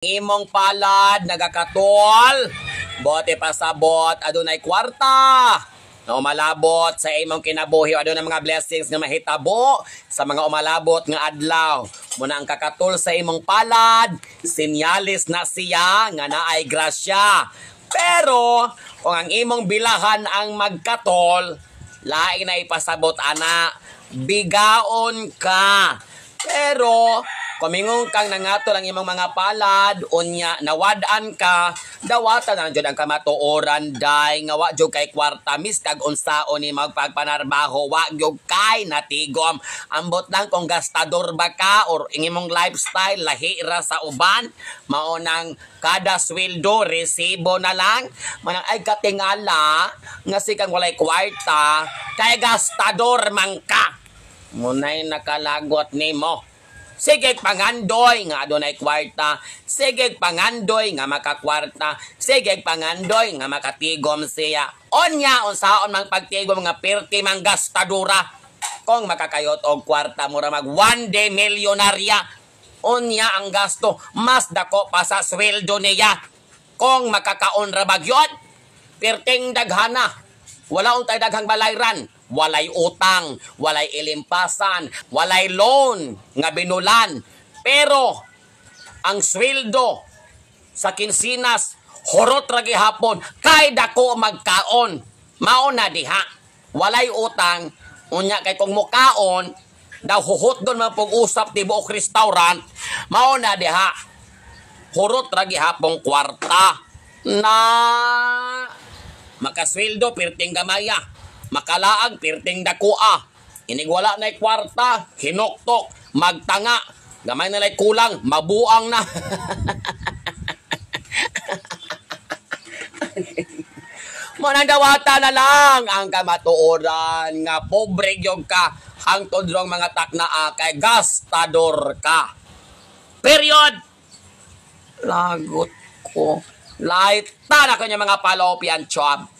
Imong palad nagakatol, bote pasabot adunay kwarta na umalabot sa imong kinabuhi, adunay mga blessings nga mahitabo sa mga umalabot nga adlaw. Muna ang kakatol sa imong palad, sinyalis na siya nga naay grasya. Pero kung ang imong bilahan ang magkatol, laing na ipasabot ana, bigaon ka. Pero kumingon kang nangatol ang imong mga palad, unya nawad-an ka, dawatan na jud ang kamatuoran, day, nga wa jud kay kwarta, miskag unsaon ni magpagpanarbaho, wa jud kay natigom. Ambot lang kung gastador ba ka or ang imong lifestyle lahi ra sa uban, mao nang kada sweldo resibo na lang, manang ay katingala nga sikang walay kwarta kay gastador man ka. Munay nakalagot nimo. Sige pangandoy nga adunay kwarta. Sige pangandoy nga makakwarta. Sige pangandoy nga makatigom siya. Onya unsaon mang pagtigom nga pirti mang gastadura. Kung makakayot og kwarta, mura mag one day milyonarya. Unya ang gasto mas dako pa sa sweldo niya. Kung makakaon ra bagyon, pirting daghana. Wala untay daghang balayran, walay utang, walay ilimpasan, walay loan nga binulan. Pero ang sweldo sa kinsinas horot ra gihapon kay dako magkaon. Mao na diha. Walay utang, unya kay kung mukaon daw huhot doon man pag-usap tibuok restaurant, mao na diha. Hurot ra gihapon kwarta na makasweldo pirting gamaya, makalaag pirting dakua. Inig wala na kwarta, hinuktok, magtanga, gamay na lay kulang, mabuang na. Manang dawata na lang ang kamatuoran nga pobre gyud ka hangtod rong mga taknaa kay gastador ka. Period. Lagot ko. Light ta na kanya mga palopian chop.